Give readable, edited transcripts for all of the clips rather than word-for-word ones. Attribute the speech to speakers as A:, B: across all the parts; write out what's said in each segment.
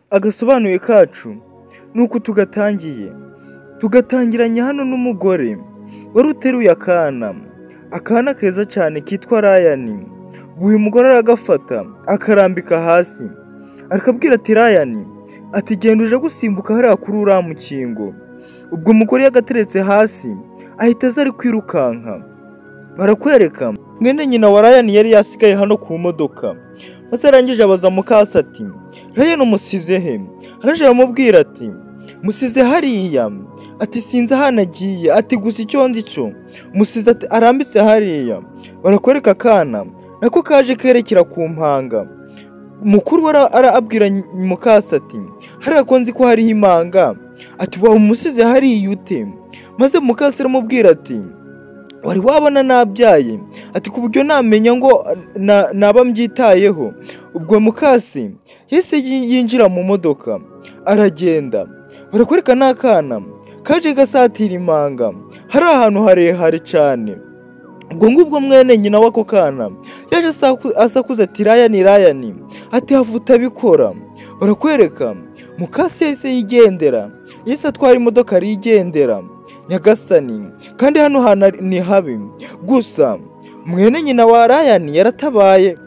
A: Agasobanuye kacu ni uku tugatangiye. Tugatangiranye hano n'umugore wari uteruye akana, akana keza cyane kitwa Ryan. Uyu mugore aragafata akarambika hasi, akabwira ati Ryan, ati genda uje gusimbuka hariya kuri uriya mukingo. Ubwo umugore yagateretse hasi ahita aza ari kwirukanka. Barakwereka mwene nyina wa Ryan yari yasigaye hano ku modoka, maze arangije abaza mukase ati Ryan umusize he? Arangije aramubwira ati musize hariya, ati sinzi ahantu agiye, ati gusa icyo nzi cyo musize arambitse hariya. Barakwereka akana nako kaje kerekera ku mpanga. Mukuru we arabwira mukase ati hariya ko nzi ko hariho impanga, ati waba umusize hariya ute? Maze mukase aramubwira ati wari wabona nabyaye, ati ku buryo namenya ngo naba mbyitayeho. Ubwo mukase yahise yinjira mu modoka aragenda. Barakwereka n'akana kaje gasatira impanga, hari ahantu harehare cyane. Ubwo ngubwo mwene nyina w'ako kana yaje asakuza ati Ryan, Ryan, ati havu utabikora. Barakwereka mukase yahise yigendera, yahise atwara imodoka arigendera. Nyagasani, kandi hano hantu ni habi. Gusa mwene nyina wa Ryan yaratabaye.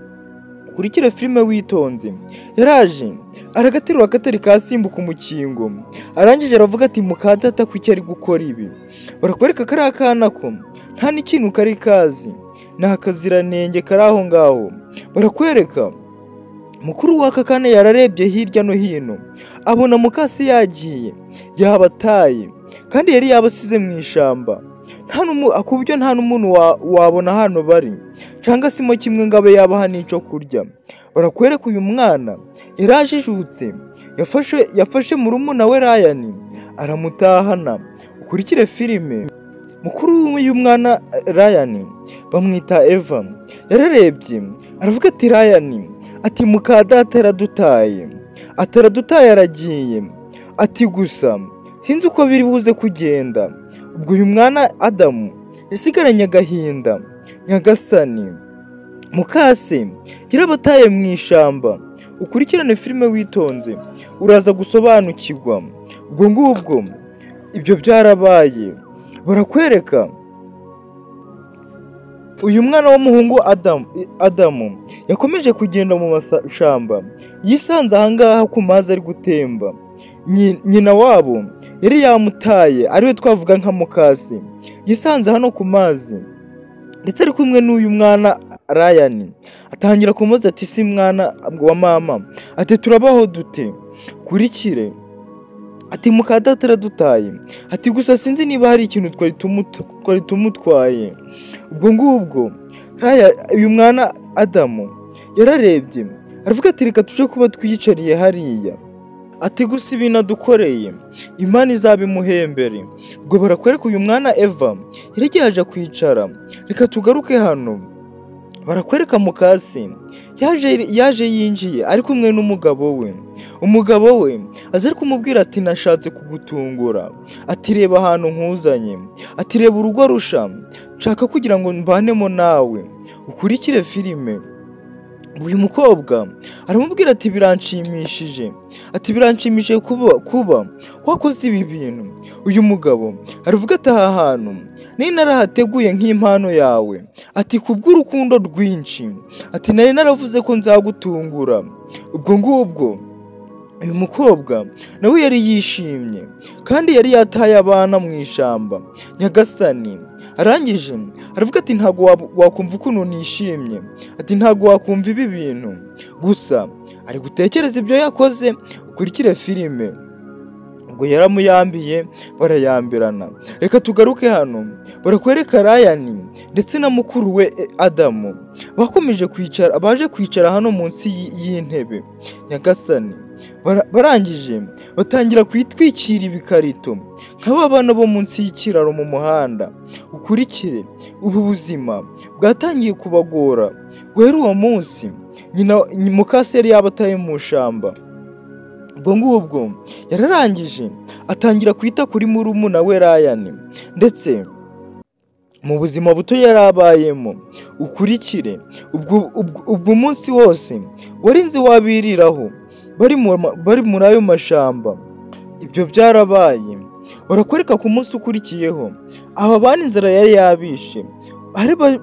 A: Ukurikire filime witonze. Yaraje aragaterura akatari kasimbuka umukingo, arangije aravuga ati mukadata kuki ari gukora ibi. Barakwereka kari akana ko nta n'ikintu kari kazi, ni akaziranenge kari aho ngaho. Barakwereka mukuru w'aka kana yararebye hirya no hino, abona mukase yagiye yabataye, kandi yari yabasize mu ishyamba, ku buryo nta n'umuntu wabona hano bari, cyangwa se mo kimwe ngo abe yabaha n'icyo kurya. Barakwereka uyu mwana yarajijutse, yafashe murumuna we Ryan aramutahana. Ukurikire filime. Mukuru w'uyu mwana Ryan bamwita Eva, yararebye aravuga ati Ryan, ati mukadata aradutaye, ataradutaye aragiye, ati gusa sinzi uko biri buze kugenda. Ubwo uyu mwana Adamu yasigaranye agahinda. Nyagasani, mukase yarabataye mu ishyamba. Ukurikirane filime witonze, uraza gusobanukirwa. Ubwo ngubwo ibyo byarabaye. Barakwereka uyu mwana w'umuhungu Adamu yakomeje kugenda mu mashyamba, yisanze ahangaha ku mazi ari gutemba. Nyina wabo yari yamutaye, ariwe twavuga nka mukase, yisanze hano ku mazi ndetse ari kumwe n'uyu mwana Ryan. Atangira kumubaza ati si mwana wa mama, ati turabaho dute? Kurikire. Ati mukadata aradutaye, ati gusa sinzi niba hari ikintu twari tumutwaye. Ubwo ngubwo uyu mwana Adamu yararebye aravuga ati reka tuje kuba twiyicariye hariya, ati gusa ibintu adukoreye Imana izabimuhembere. Ubwo barakwereka uyu mwana Eva yaragiye aje kwicara. Reka tugaruke hano. Barakwereka mukase yaje yinjiye ari kumwe n'umugabo we. Umugabo we aza ari kumubwira ati nashatse kugutungura, ati reba ahantu nkuzanye, ati reba urugo rusha nshaka kugira ngo mbanemo nawe. Ukurikire filime. Uyu mukobwa aramubwira ati biranshimishije, ati biranshimishije kuba wakoze ibi bintu. Uyu mugabo aravuga ati aha hantu nari narahateguye nk'impano yawe, ati kubw'urukundo rwinshi, ati nari naravuze ko nzagutungura. Ubwo ngubwo uyu mukobwa nawe yari yishimye, kandi yari yataye abana mu ishyamba. Nyagasani, arangije aravuga ati ntago wakumva ukuntu nishimye, ati ntago wakumva ibi bintu. Gusa ari gutekereza ibyo yakoze. Ukurikire filime. Ubwo yaramuyambiye barayambirana. Reka tugaruke hano. Barakwereka Ryan ndetse na mukuru we Adamu bakomeje kwicara, baje kwicara hano munsi y'intebe. Nyagasani, barangije batangira kwitwikira ibikarito nk'aba bana bo munsi y'ikiraro mu muhanda. Ukurikire, ubu buzima bwatangiye kubagora guhera uwo munsi nyina mukase yari yabataye mu ishyamba. Ubwo ngubwo yararangije atangira kwita kuri murumuna we Ryan ndetse mu buzima buto yarabayemo. Ukurikire, ubwo umunsi wose warinze wabiriraho. bari muri ayo mashamba. Ibyo byarabaye. Barakwereka ku munsi ukurikiyeho aba bana inzara yari yabishe,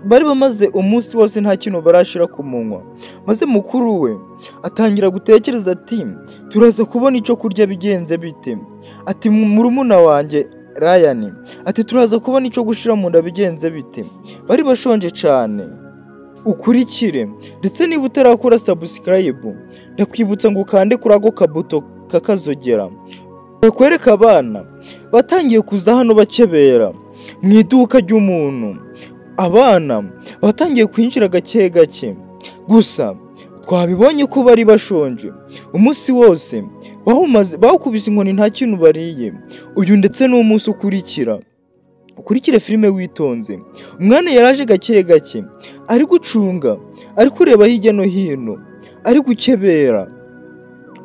A: bari bamaze umunsi wose nta kintu barashira ku munwa. Maze mukuru we atangira gutekereza ati turaza kubona icyo kurya bigenze bite? Ati murumuna wanjye Ryan, ati turaza kubona icyo gushira mu nda bigenze bite? Bari bashonje cyane. Ukurikire ndetse niba utarakora subscribe ndakwibutsa ngo ukande kuri ako kabuto kakazogera. Bakwereka abana batangiye kuza hano bakebera mu iduka ry'umuntu. Abana batangiye kwinjira gake gake, gusa twabibonye ko bari bashonje umunsi wose, bawukubise inkoni nta kintu bariye. Uyu ndetse n'umunsi ukurikira. Ukurikire filime witonze. Umwana yaraje gake gake, ari gucunga, ari kureba hirya no hino, ari gukebera,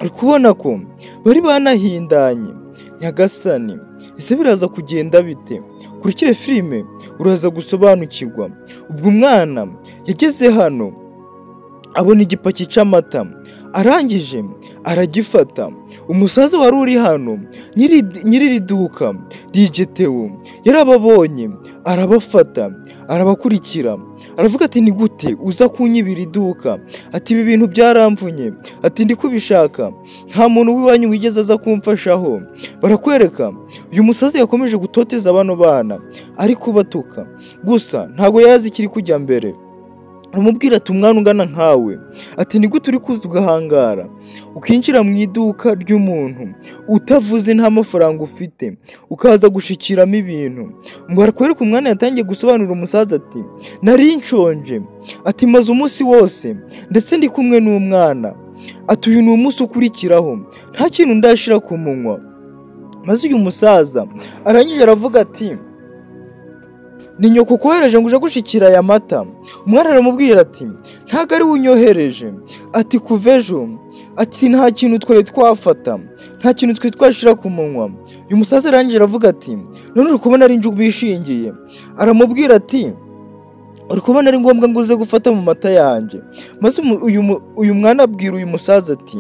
A: ari kubona ko bari banahindanye. Nyagasani, ese biraza kugenda bite? Kurikire filime uraza gusobanukirwa. Ubwo umwana yageze hano abona igipaki cy'amata, arangije aragifata. Umusaza wari uri hano nyiri iri duka DJ Theo yarababonye, arabafata, arabakurikira, aravuga ati ni gute uza kunyibira iduka? Ati ibi bintu byaramvunye, ati ndi kubishaka, nta muntu w'iwanyu wigeze aza kumfashaho. Barakwereka uyu musaza yakomeje gutoteza bano bana ari kubatuka, gusa ntago yari ikiri kujya mbere. Aramubwira ati umwana ungana nkawe, ati ni gute uri kuza ugahangara ukinjira mu iduka ry'umuntu utavuze, nta mafaranga ufite, ukaza gushikiramo ibintu. Barakwereka umwana yatangiye gusobanurira umusaza ati nari nshonje, ati maze umunsi wose ndetse ndi kumwe n'umwana, ati uyu ni umunsi ukurikiraho nta kintu ndashira ku munwa. Maze uyu musaza arangije aravuga ati ni nyoko kohereje ngo uje gushikira aya mata. Umwana aramubwira ati ntago ari unyohereje, ati kuva ejo, ati nta kintu twari twafata, nta kintu twari twashira ku munwa. Uyu musaza arangije aravuga ati none uri kubona ari injugu bishingiye. Aramubwira ati uri kubona ari ngombwa ngo uze gufata mu mata yanjye. Maze uyu mwana abwira uyu musaza ati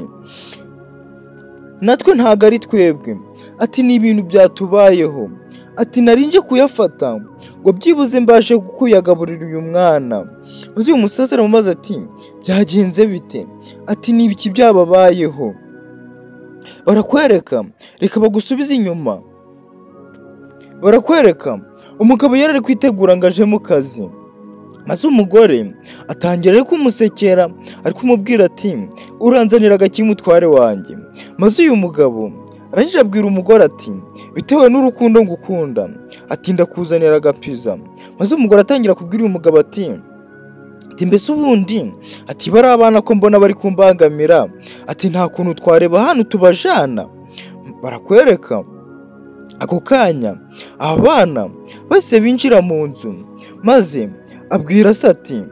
A: natwe ntago ari twebwe, ati ni ibintu byatubayeho, ati narinje kuyafata ngo byibuze mbashe kuyagaburira uyu mwana. Maze uyu musaza aramubaza ati byagenze bite? Ati ni ibiki byababayeho? Barakwereka reka bagusubize inyuma. Barakwereka umugabo yari ari kwitegura ngo aje mu kazi, maze umugore atangira ari kumusekera, ari kumubwira ati uranzanira agaki mutware wanjye. Maze uyu mugabo arangije abwira umugore ati bitewe n'urukundo ngukunda, ati ndakuzanira agapiza. Maze umugore atangira kubwira uyu mugabo ati mbese ubundi, ati bari abana ko mbona bari kumbangamira, ati nta kuntu twareba hano tubajana. Barakwereka ako kanya abana bose binjira mu nzu, maze abwira se ati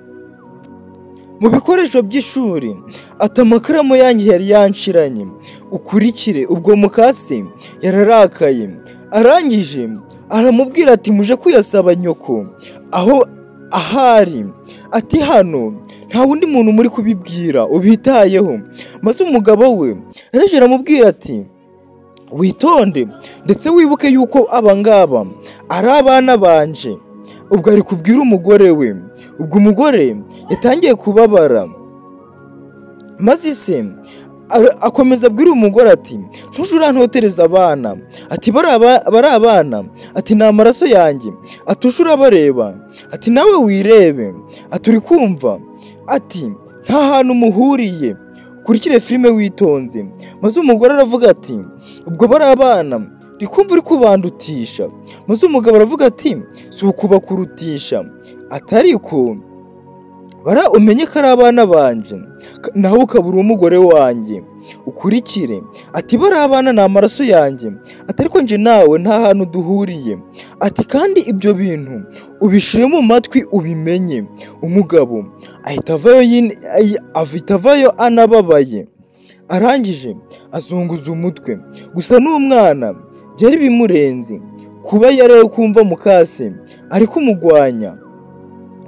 A: mu bikoresho by'ishuri, ati amakaramu yanjye yari yanshiranye. Ukurikire ubwo mukase yararakaye, arangije aramubwira ati muje kuyasaba nyoko aho ahari, ati hano nta wundi muntu muri kubibwira ubitayeho. Maze umugabo we araje aramubwira ati witonde ndetse wibuke yuko abangaba ari abana banje. Ubwo ari kubwira umugore we, ubwo umugore yatangiye kubabara. Maze se akomeza abwira umugore ati ntuje urantotereza abana, ati bari abana, ati ni amaraso yanjye, ati uje urabareba, ati nawe wirebe, ati uri kumva, ati nta hantu muhuriye. Ukurikire filime witonze. Maze umugore aravuga ati ubwo bari abana ndi kumva uri kubandutisha. Maze umugabo aravuga ati si ukubakurutisha, atariko bara umenye ko ari abana banje nawe ukabura umugore wanjye. Ukurikire ati bari abana ni amaraso yanjye, ati ariko nje nawe nta hantu duhuriye, ati kandi ibyo bintu ubishire mu matwi ubimenye. Umugabo ahita avayo anababaye, arangije azunguza umutwe. Gusa n'umwana byari bimurenze kuba yari kumva mukase ari kumugwanya.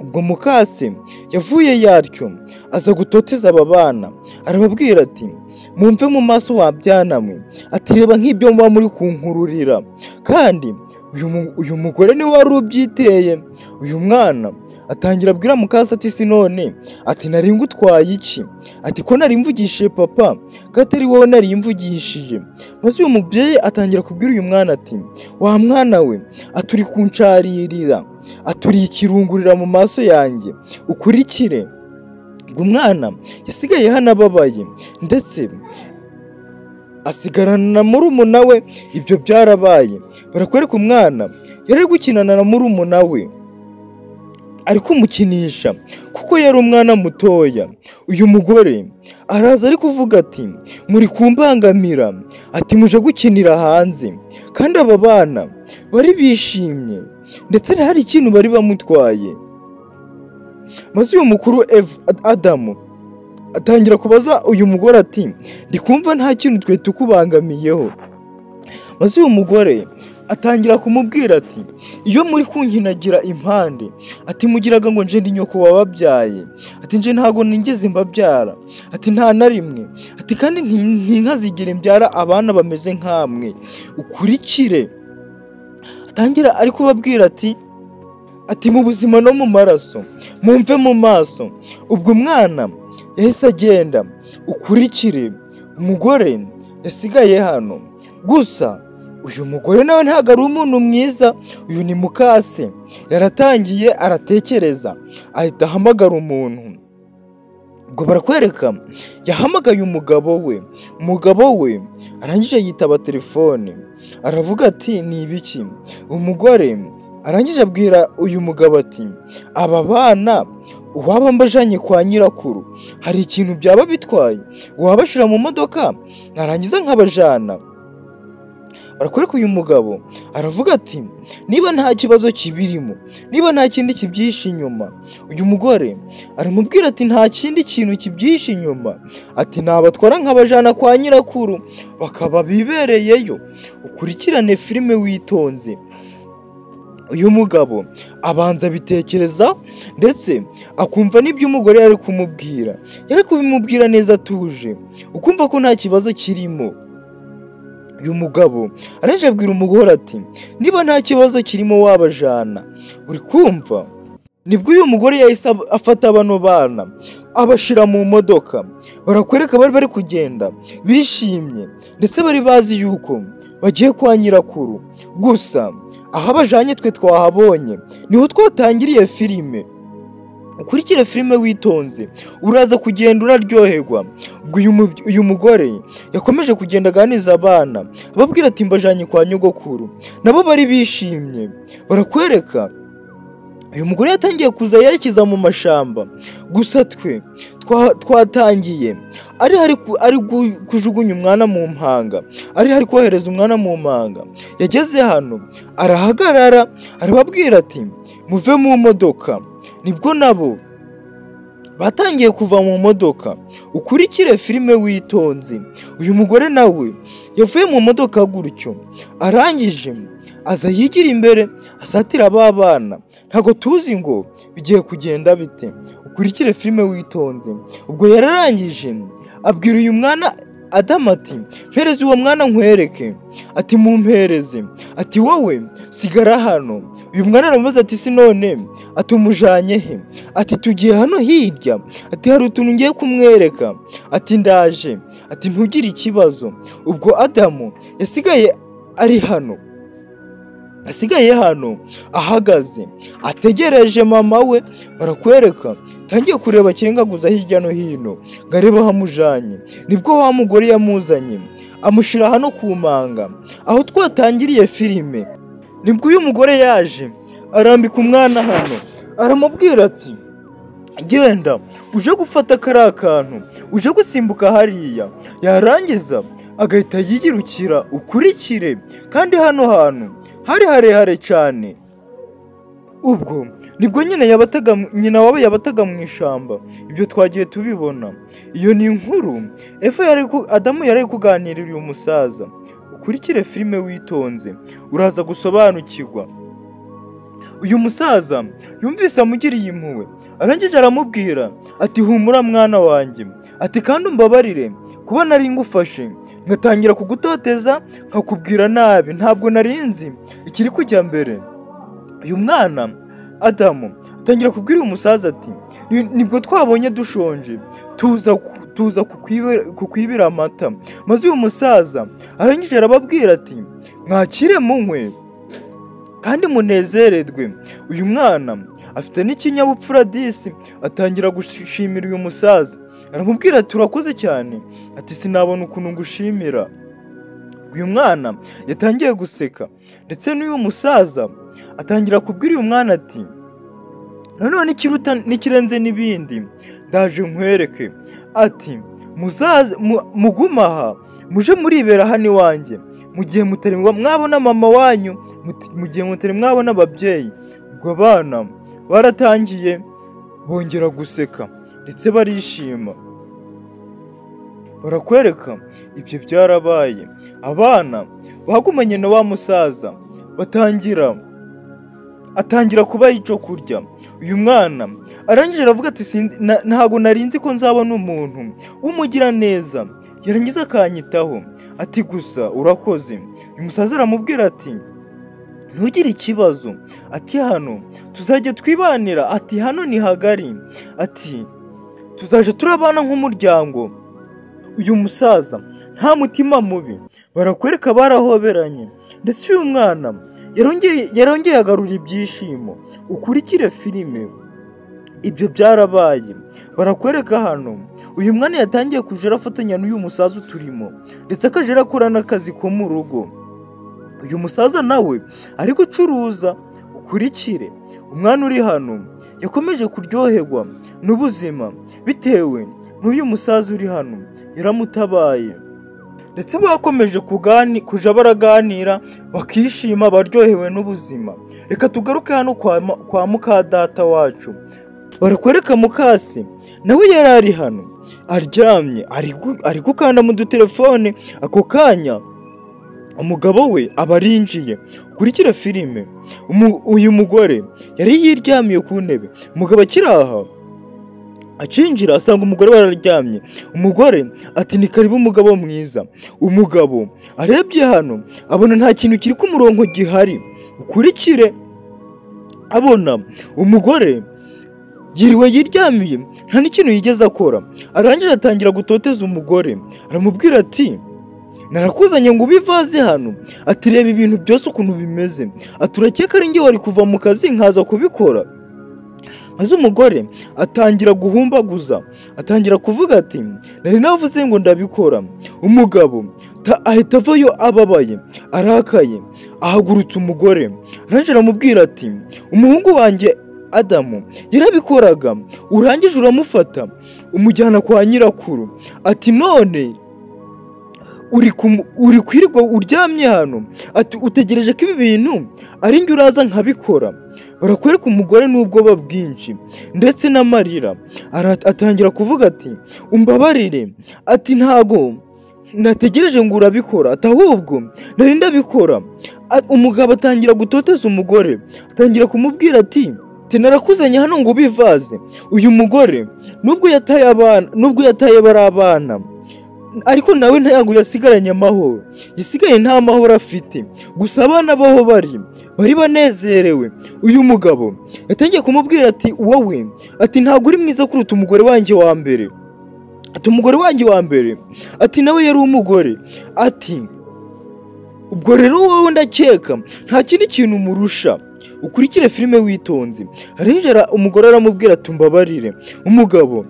A: Ubwo mukase yavuye yaryo aza gutoteza aba bana, arababwira ati Mumve mu maso wabyanamwe, ati reba nk'ibyo muba muri kunkururira. Kandi uyu mugore niwe wari ubyiteye. Uyu mwana atangira abwira mukase ati sinone, ati nari ngutwaye iki? Ati ko nari mvugishije papa, ko atari wowe nari mvugishije. Maze uyu mubyeyi atangira kubwira uyu mwana ati wa mwana we, aturi kuncaririra, aturi ikirungurira mu maso yanjye, ukurikire. Umwana yasigaye hano ababaye, ndetse asigarana na murumuna we. Ibyo byarabaye, barakwereka umwana yari gukinana na murumuna we, ari kumukinisha kuko yari umwana mutoya. Uyu mugore araza ari kuvuga ati muri kumbangamira, ati muje gukinira hanze. Kandi aba bana bari bishimye, ndetse hari ikintu bari bamutwaye. Maze uyu mukuru Adamu atangira kubaza uyu mugore ati ndi kumva nta kintu twe tukubangamiyeho. Maze uyu mugore atangira kumubwira ati iyo muri kunkinagira impande, ati mugiraga ngo nje ndi nyoko wababyaye, ati nje ntago nigeze mbabyara, ati nta na rimwe, ati kandi ntinkazigere mbyara abana bameze nkamwe, ukurikire. Atangira ari kubabwira ati mu buzima no mu maraso, mumve mu maso. Ubwo umwana yahise agenda, ukurikire. Umugore yasigaye hano. Gusa uyu mugore nawe ntabwo ari umuntu mwiza, uyu ni mukase. Yaratangiye aratekereza, ahita ahamagara umuntu. Ubwo barakwereka yahamagaye umugabo we. Umugabo we arangije yitaba telefone, aravuga ati ni ibiki? Umugore arangije abwira uyu mugabo ati aba bana uwaba mbajanye kwa nyirakuru hari ikintu byaba bitwaye, wabashira mu modoka narangiza nkabajana. Barakwereka uyu mugabo aravuga ati niba nta kibazo kibirimo, niba nta kindi kibyishe inyuma. Uyu mugore aramubwira ati nta kindi kintu kibyishe inyuma, ati nabatwara nkabajana kwa nyirakuru bakaba bibereyeyo. Ukurikirane filime witonze. Uyu mugabo abanza bitekereza, ndetse akumva n'ibyo umugore yari kumubwira, yari kubimubwira neza atuje, ukumva ko nta kibazo kirimo. Uyu mugabo araje abwira umugore ati niba nta kibazo kirimo wabajana, uri kumva? Nibwo uyu mugore yahise afata bano bana abashira mu modoka. Barakwereka bari bari kugenda bishimye, ndetse bari bazi yuko bagiye kwa nyirakuru. Gusa aho abajanye twe twahabonye niho twatangiriye filime. Ukurikire filime witonze, uraza kugenda uraryoherwa. Ubwo uyu mugore yakomeje kugenda aganiza abana, ababwira ati mbajanye kwa nyogokuru, nabo bari bishimye. Barakwereka uyu mugore yatangiye kuza yerekeza mu mashamba. Gusa twe twatangiye ari kujugunya umwana mu mpanga, ari kohereza umwana mu mpanga. Yageze hano arahagarara, arababwira ati muve mu modoka. Nibwo nabo batangiye kuva mu modoka. Ukurikire filime witonze. Uyu mugore nawe yavuye mu modoka gutyo, arangije aza yigira imbere asatira aba bana. Ntago tuzi ngo bigiye kugenda bite. Ukurikire filime witonze. Ubwo yararangije abwira uyu mwana Adamu ati mpereze uwo mwana nkwereke. Ati mumpereze. Ati wowe sigara hano. Uyu mwana aramubaza ati sinone, ati umujanye he? Ati tugiye hano hirya, ati hari utuntu ngiye kumwereka, ati ndaje, ati ntugire ikibazo. Ubwo Adamu yasigaye ari hano, asigaye hano ahagaze ategereje mama we. Barakwereka tangiye kureba cyengaguza hirya no hino ngo arebe aho amujanye. Nibwo wa mugore yamuzanye amushira hano ku manga aho twatangiriye filime. Nibwo uyu mugore yaje arambika umwana hano, aramubwira ati genda uje gufata kariya kantu, uje gusimbuka hariya. Yarangiza agahita yiyirukira, ukurikire. Kandi hano hantu hari harehare cyane. Ubwo nibwo nyina yabataga, nyina wabo yabataga mu ishamba. Ibyo twagiye tubibona. Iyo ni inkuru Eva yari Adamu yari kuganirira uyu musaza. Ukurikire filime witonze, uraza gusobanukirwa. Uyu musaza yumvise amugiriye impuhwe, arangije aramubwira ati humura mwana wanjye, Ati kandi umbabarire kuba nari ngufashe ngatangira kugutoteza nkakubwira nabi, ntabwo narinzi ikiri kujya mbere. Uyu mwana Adamu atangira kubwira uyu musaza ati nibwo twabonye dushonje tuza kukwibira amata. Maze uyu musaza arangije arababwira ati mwakire munywe kandi munezererwe. Uyu mwana afite n'ikinyabupfura disi, atangira gushimira uyu musaza, aramubwira ati urakoze cyane, ati sinabona ukuntu ngushimira. Uyu mwana yatangiye guseka, ndetse n'uyu musaza atangira kubwira uyu mwana ati nanone ikiruta n'ikirenze n'ibindi ndaje nkwereke. Ati muzaze muguma aha, muje muribera hano iwanjye mu gihe mutari mwabona mama wanyu, mu gihe mutari mwabona ababyeyi. Ubwo abana baratangiye bongera guseka ndetse barishima. Barakwereka ibyo byarabaye. Abana bagumanye na wa musaza batangira atangira kubaha icyo kurya. Uyu mwana arangije aravuga ati ntago narinzi ko nzabona umuntu w'umugira neza yarangiza akanyitaho. Ati gusa urakoze. Uyu musaza aramubwira ati ntugire ikibazo, ati hano tuzajya twibanira, ati hano ni hagari, ati tuzaje turabana nk'umuryango. Uyu musaza nta mutima mubi, barakwereka barahoberanye, ndetse uyu mwana yarongeye agarura ibyishimo. Ukurikire filime, ibyo byarabaye. Barakwereka hano uyu mwana yatangiye kuja arafatanya n'uyu musaza uturimo, ndetse akaja arakora n'akazi ko mu rugo. Uyu musaza nawe ari gucuruza. Ukurikire umwana uri hano yakomeje kuryoherwa n'ubuzima bitewe n'uyu musaza uri hano yaramutabaye, ndetse bakomeje kuja baraganira bakishima baryohewe n'ubuzima. Reka tugaruke hano kwa mukadata wacu. Barakwereka mukase nawe yari ari hano aryamye ari gukanda mu dutelefone. Ako kanya umugabo we aba arinjiye. Ukurikire filime, uyu mugore yari yiryamiye ku ntebe, umugabo akiri aha acinjira asanga umugore we araryamye. Umugore ati ni karibu umugabo mwiza. Umugabo arebye hano abona nta kintu kiri ku murongo gihari. Ukurikire abona umugore yiriwe yiryamiye nta n'ikintu yigeze akora. Arangije atangira gutoteza umugore, aramubwira ati narakuzanye ngo ubivaze hano, ati reba ibintu byose ukuntu bimeze, ati urakeka ari njye wari kuva mu kazi nkaza kubikora. Maze umugore atangira guhumbaguza, atangira kuvuga ati nari navuze ngo ndabikora. Umugabo ahita avayo ababaye arakaye, ahagurutse umugore arangije aramubwira ati umuhungu wanjye Adamu yarabikoraga, urangije uramufata umujyana kwa nyirakuru, ati none uri kwirirwa uryamye hano, ati utegereje ko ibi bintu ari njye uraza nkabikora. Barakwereka umugore n'ubwoba bwinshi ndetse n'amarira, atangira kuvuga ati umbabarire, ati ntago nategereje ngo urabikora, ati ahubwo nari ndabikora. Umugabo atangira gutoteza umugore, atangira kumubwira ati narakuzanye hano ngo ubivaze. Uyu mugore nubwo yataye abana, nubwo yataye bari abana, ariko nawe ntabwo yasigaranye amahoro, yasigaye nta mahoro afite. Gusa abana baho bari banezerewe. Uyu mugabo yatangiye kumubwira ati wowe, ati ntabwo uri mwiza kuruta umugore wanjye wa mbere, ati umugore wanjye wa mbere, ati nawe yari umugore, ati ubwo rero wowe ndakeka nta kindi kintu umurusha. Ukurikire filime witonze. Arinjira umugore aramubwira ati umbabarire. Umugabo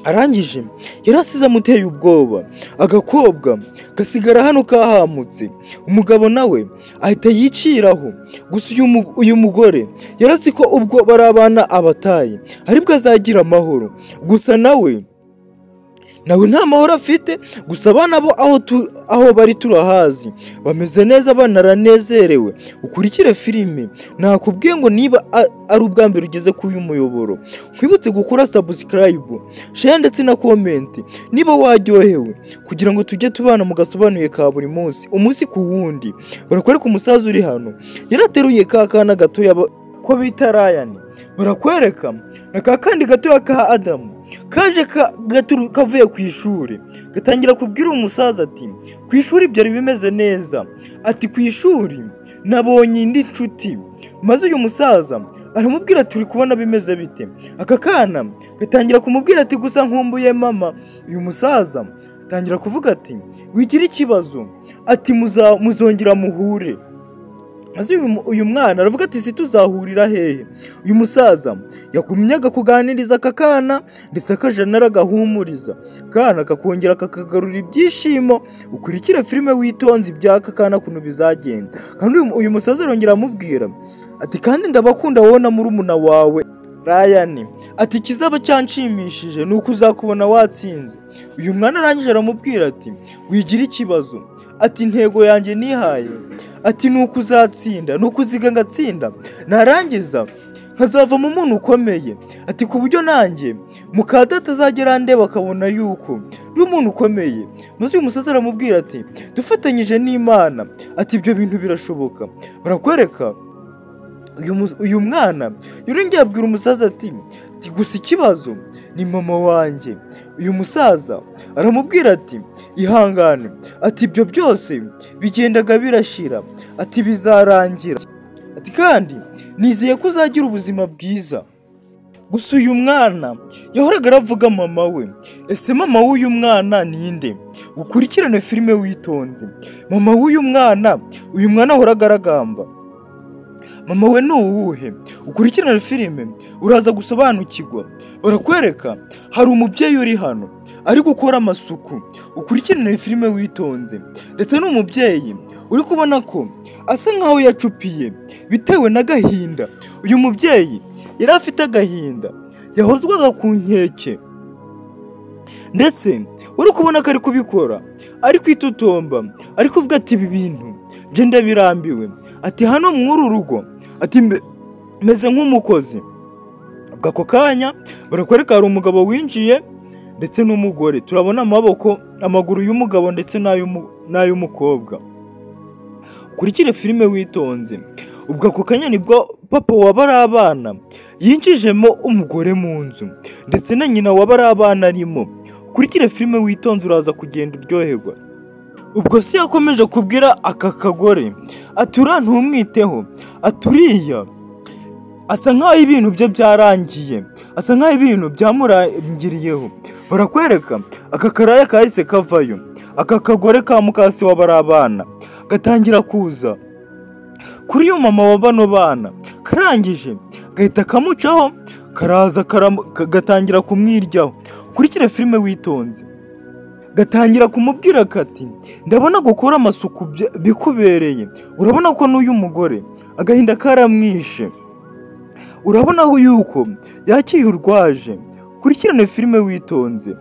A: arangije yarasize amuteye ubwoba, agakobwa gasigara hano kahamutse. Umugabo nawe ahita yiciraho. Gusa uyu mugore yarazi ko ubwo bari abana abataye aribwo azagira amahoro. Gusa nawe nta mahoro afite. Gusa abana bo aho bari turahazi, bameze neza, banaranezerewe. Ukurikire filime, nakubwiye ngo niba ari ubwa mbere ugeze kuri uyu muyoboro, nkwibutse gukora subscribe, share ndetse na comment niba waryohewe, kugira ngo tujye tubana mu gasobanuye ka buri munsi, umunsi ku wundi. Barakwereka umusaza uri hano yarateruye ka kana gatoya ko bita Ryan. Barakwereka na ka kandi gatoya ka Adamu Kaje kavuye ku ishuri, gatangira kubwira umusaza ati ku ishuri byari bimeze neza, ati ku ishuri nabonye indi nshuti. Maze uyu musaza aramubwira ati uri kubona bimeze bite? Aka kana gatangira kumubwira ati gusa nkumbuye mama. Uyu musaza atangira kuvuga ati wigira ikibazo, ati muzongera muhure. Maze uyu mwana aravuga ati si tuzahurira hehe? Uyu musaza yakumyaga kuganiriza aka kana ndetse akajana aragahumuriza, kana kakongera kakagarura ibyishimo. Ukurikire filime witonze iby'aka kana kuntu bizagenda. Kandi uyu musaza arongera amubwira ati kandi ndabakunda wowe na murumuna wawe Ryan, ati ikizaba cyanshimishije ni uko uzakubona watsinze. Uyu mwana arangije aramubwira ati wigira ikibazo, ati intego yanjye nihaye, ati ni uko uzatsinda, ni uko uziga ngatsinda, narangiza nkazavamo umuntu ukomeye, ati ku buryo nanjye mukadata azagera andeba akabona yuko ndi umuntu ukomeye. Maze uyu musaza aramubwira ati dufatanyije n'Imana, ati ibyo bintu birashoboka. Barakwereka uyu mwana yurengeye abwira umusaza ati gusa ikibazo ni mama wanjye. Uyu musaza aramubwira ati ihangane, ati ibyo byose bigendaga birashira, ati bizarangira, ati kandi nizeye ko uzagira ubuzima bwiza. Gusa uyu mwana yahoraga aravuga mama we. Ese mama w'uyu mwana ninde? Ukurikirane filime witonze. Mama w'uyu mwana, uyu mwana ahoraga aragamba mama we ni uwuhe? Ukurikirane filime uraza gusobanukirwa. Barakwereka hari umubyeyi uri hano ari gukora amasuku. Ukurikirane filime witonze. Ndetse n'umubyeyi uri kubona ko asa nkaho yacupiye bitewe n'agahinda. Uyu mubyeyi yari afite agahinda, yahozwaga ku nkeke, ndetse uri kubona ko ari kubikora ari kwitotomba, ari kuvuga ati ibi bintu nje ndabirambiwe, ati hano mw'uru rugo, ati meze nk'umukozi. Ubwo ako kanya barakwereka hari umugabo winjiye ndetse n'umugore. Turabona amaboko, amaguru y'umugabo ndetse n'ay'umukobwa. Ukurikire filime witonze. Ubwo ako kanya nibwo papa wabari abana yinjijemo umugore mu nzu, ndetse na nyina wabari abana arimo. Ukurikire filime witonze uraza kugenda uryoherwa. Ubwo se yakomeje kubwira aka kagore ati uriya ntumwiteho, ati uriya asa nkaho ibintu bye byarangiye, asa nkaho ibintu byamurangiriyeho. Barakwereka aka karaya kahise kavayo, aka kagore ka mukase wabari abana gatangira kuza kuri uyu mama wa bano bana, karangije gahita kamucaho, karaza gatangira kumwiryaho. Ukurikire filime witonze. Gatangira kumubwira kati ndabona gukora amasuku bikubereye, urabona ko n'uyu mugore agahinda karamwishe, urabona yuko yakiye urwaje. Kurikirane filime witonze.